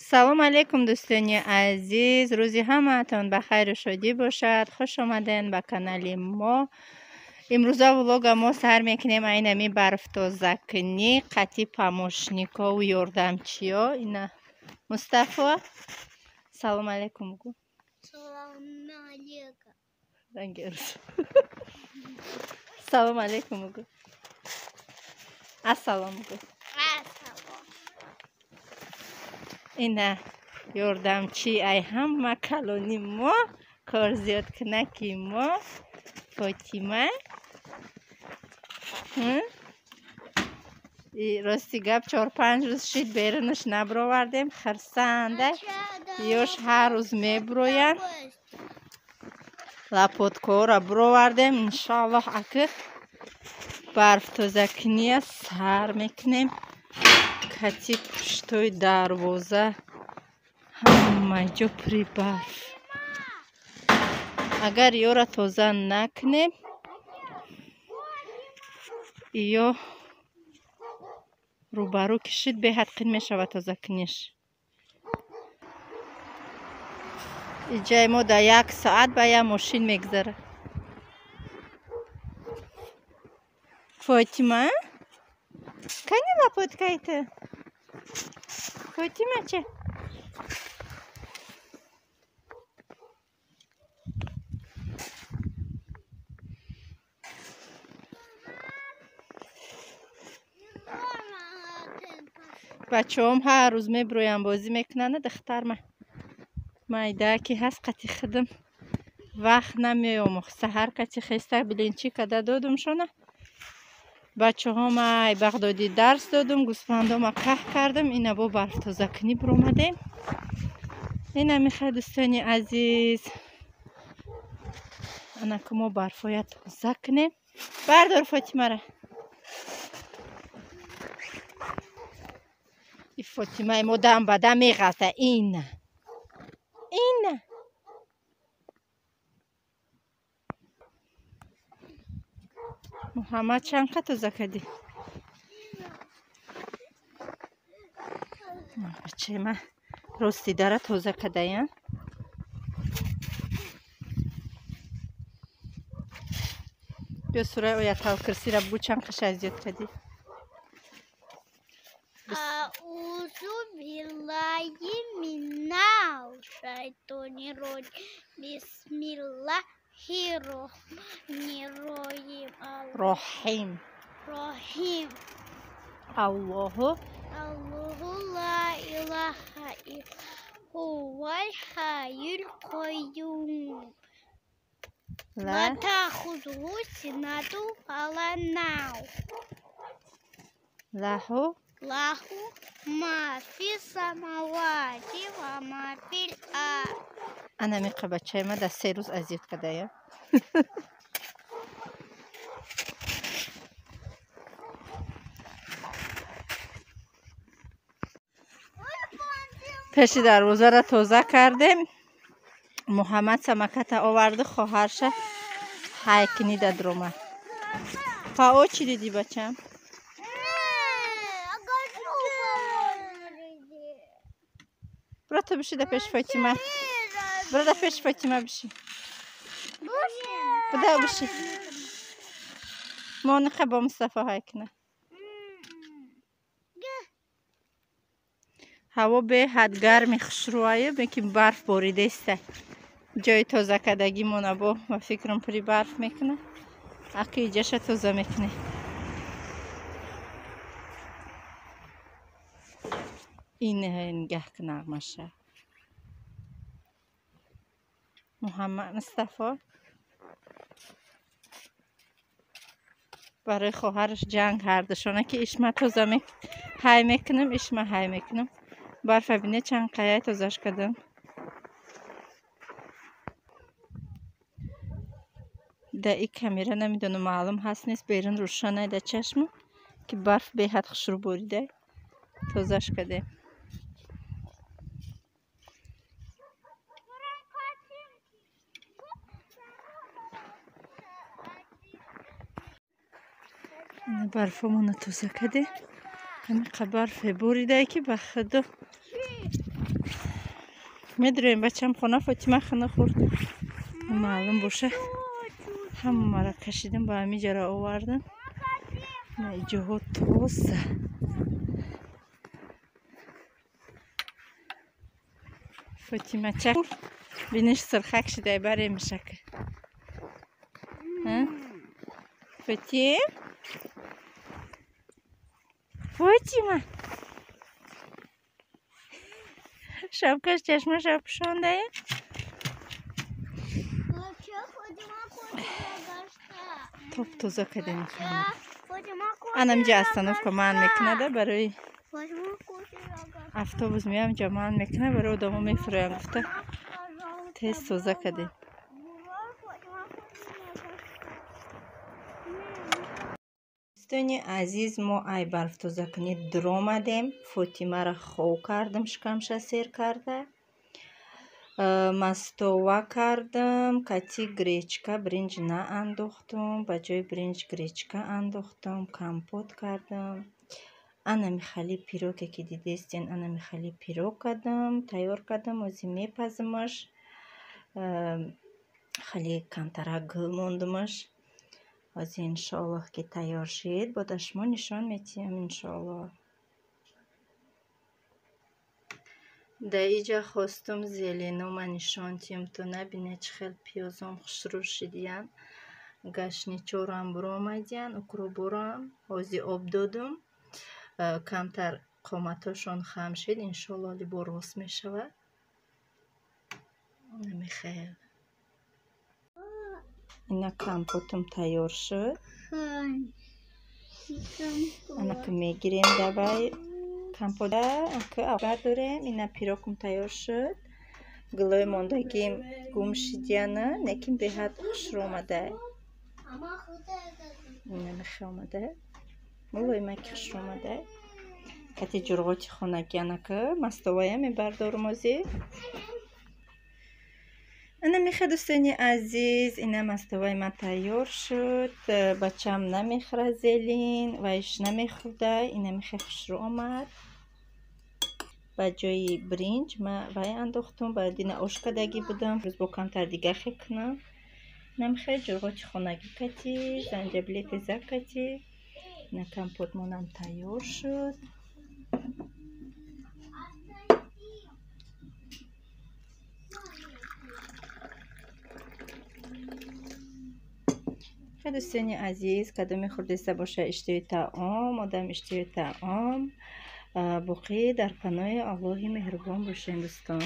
Салом алейкум, дӯстони азиз. Рӯзи ҳамаатон ба хайру шодӣ бошад. Хуш омаден ба канали мо. Имрӯза влога мо сар мекунем айнами барфтозакунӣ қати помощникову ёрдамчиё. Ина Мустафо. Салом алейкум гу. Салом алейкум. Салом алейкум гу. Ассалом гу. Ассалом. Ина ёрдамчи ай ҳама калони мо, корзиёдкунаки мо Фотима. Рости гап 4-5 рӯз шид берунаш набровардем, хирсанда. Ёш ҳар рӯз меброянд. Лапоткоро бировардем. Иншоаллоҳ аки барфтозакуния сар мекунем. Кати пуштои дарвоза ҳама ҷо пури барф. Агар ёра тоза накунем, ё рӯбарӯ кишид, беҳад қин мешавад тозакуниш. Иҷаи мо дар як соат ба як мошин мегзарад. Фотима? Кани лапоткаи ту? Фотима че? Бачаҳом ҳар рӯз меброянд, бозӣ мекунанд. Духтарма майда ки ҳаст қати худам вақт намеём. Саҳар кати хеста блинчи када додумшона. Бачаҳом ай Бағдодӣ дарс додум, гӯсфандома қаҳ кардам. Ина бо барфтозакунӣ биромадем. Ина мехай дӯстони азиз, анаку мо барфоя тоза кунем. Бардор Фотимара. И Фотимаи мо дам ба дам меғалта. Ина ина Муҳаммад чанд қа тоза кардӣ? Бачаи ман рости дара тоза кардая. Биё сураи Ояталкурсиро бугӯ, чанд қаша зиёд кардӣ? Аузу биллаҳи минаш шайтонир роҷим. Бисмиллаҳир роҳманир роҳим. Роҳим. Роҳим. Аллоҳу. Аллоҳу ла илаҳа илла ҳувал ҳайюл қайюм. Ла таъхузуҳу синатун ва ла навм. Лаҳу. Лаҳу ма фис самавати ва ма фил ард. Ана миқа бачаи ма дар 3 рӯз азият кардая. Пеши дарвозаро тоза кардем. Муҳаммад самоката оварду, хоҳарша ҳайкини дадрома. Па очи диди бачам? Бро ту биши да пеши Фотима. Бро да пеши Фотима биши. Буда биши. Мониқа бо Мустафо ҳайкина. Ҳаво беҳад гарми хушрӯаю, лекин барф боридаиста. Ҷои тозакардагимона бо ба фикрам пури барф мекунад. Аки иҷаша тоза мекунем. Ин нигаҳ кун нағмаша. Муҳаммад Мустафо барои хоҳараш ҷанг ҳардушона ки ишма тоза ҳай мекунам, ишма ҳай мекунам. Барфа бине чанд қаяй тозаш кардам. Да и камера намедонам маълум ҳаст нест, берун рӯшанай да чашму ки барф беҳад хушрӯ боридай. Тозаш кардем. Барфомона тоза кардем. Ҳамиқа барфе боридае ки ба худо Медроем бачам хона, Фотима хона хӯрд. Маълум боша, ҳамаро кашидам, ба ҳамин ҷара овардам. На иҷоҳо тоза. Фотима ча биниш сирхак шидай баремишак. Фотим? Фотима? Шапкаш чашмаша пӯшондае? Топ тоза кардем. Анамҷа остановка ман мекунада барои автобус меям, ҷа ман мекуна барои одамо мефуроям гуфта тез тоза кардем. Дӯстони азиз, мо ай барфтозакунӣ дуромадем. Фотимаро хов кардам, шикамша сер карда. Мастова кардам, кати гречка, бринҷ наандохтум, ба ҷои бринҷ гречка андохтум, компот кардам. Ана михали пироге ки дидестен, ана михали пирог кардам, тайёр кардам, ози мепазимаш. Хеле камтарак гул мондумаш. Ози иншоаллоҳ ки тайёр шид, бо шумо нишон метиҳам иншоаллоҳ. Дар иҷа хостум зеленома нишон тиҳам, то набинед чӣ хел пиёзом хушрӯ шидиян. Гашничорам буромадиян, укроборам ҳози об додум. Камтар қоматошон хам шид, иншоаллоҳ либо рост мешавад. Намехел. Ина компотум тайёр шуд. Анака мегирем давай компота, ака бардорем. Ина пирогум тайёр шуд. Гулои мондагим гум шидияна, лекин беҳад хушрӯ омада. Ина мехе омада. Мулоимаки хушрӯ омада. Кати ҷурғоти хонаги анака мастовая мебардорум ози. Ана меха дӯстони азиз, ина мастоваи ман тайёр шуд. Бачам намехӯра зелин, вайш намехӯрда. Ина мехе хушрӯ омад. Ба ҷои бринҷ ма вай андохтум, баъд ина ош кардагӣ будам. Рӯз бо камтар дига хе кунам. Ина мехе ҷурғоти хонагӣ кати, занҷабили тезак кати. Ина компотмонам тайёр шуд. Дӯстони азиз, кадоме хӯрдеста боша иштиҳои таом, одам иштиҳои таом, боқӣ дар паноҳи Аллоҳи меҳрубон бошем дӯстон.